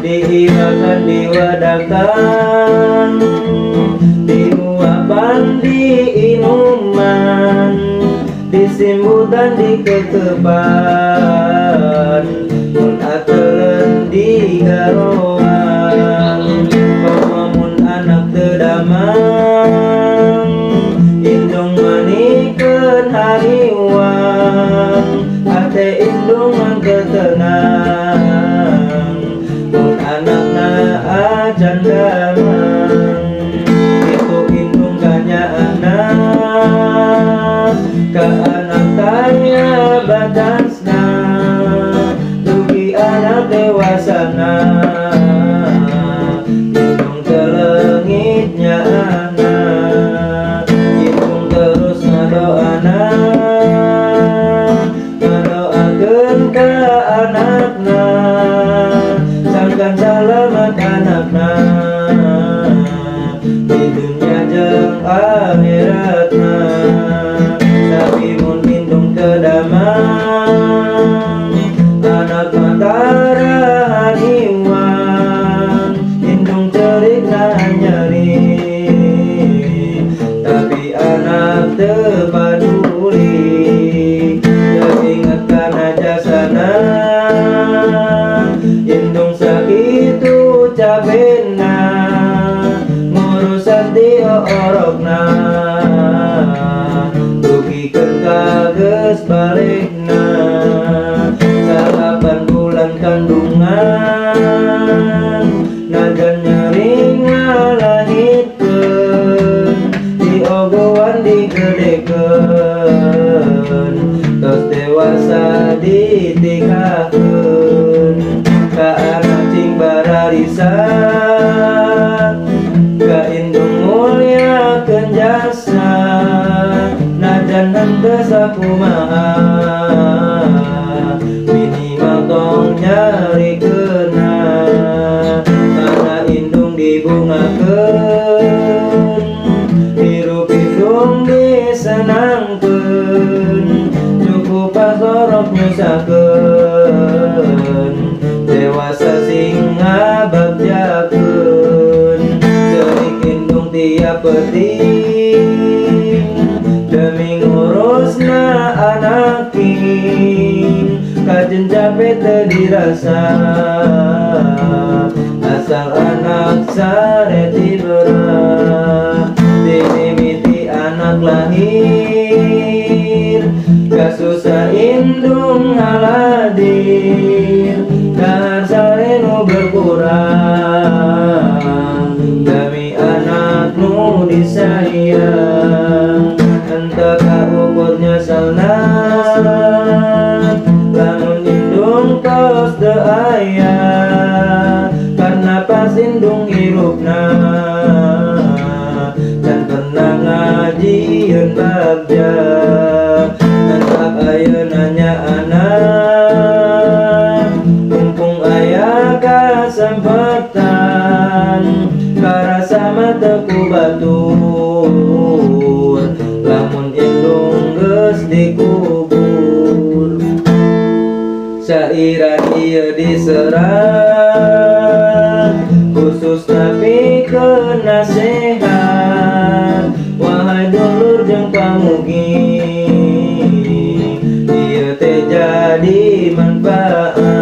Diiwakan diwedakan, diuapan diinuman, disimbutan dikekepan, mun atelen digaroan. Komo mun anak teu damang, indung manikeun hariwang, hate indung mah teu tenang, mun anakna acan damang. Kitu indung kanyaahna, ka anak taya batasna, dugi anak dewasana, indung teu leungit nyaahna. Indung terus ngadoana, ngadoakeun ka anakna, sangkan salamat anakna di dunya jeung akhiratna. Tapi mun indung teu damang, anak mah tara hariwang, indung cerikna nyeri, tapi anak teu paduli. Teu inget kana jasana, indung sakitu capena, ngurusan ti oorokna, dugikeun ka geus balikna. 8 bulan kandungan, najan nyeri ngalahirkeun, diogoan digedekeun, tos dewasa ditikahkeun. Ka anak cing bararisa, ka indung mulyakeun jasa, najan henteu sakumaha, minimal tong nyarikeunna. Kana indung dibungakeun, hirup indung disenangkeun, cukup pasorok nyusahkeun, dewasa sing ngabagjakeun. Ceurik indung tiap peuting, demi ngurusna anaking, kajen capek teu dirasa, asal anak sare tiberah. Dimimiti anak lahir, kasusah indung ngaladir, dahar sare nu berkurang, demi anak nu disayang. Henteu kaukur nyeselna, lamun indung tos teu aya, karena pas indung hirupna can pernah ngajieun bagja. Tetap ayeuna nyaahna, mumpung aya kasempatan, karasa mah teu ku batur, lamun indung geus dikubur. Sairan ieu diserat, khususna pikeun nasehat, wahai dulur jeung pamugi, ieu teh jadi manfaat.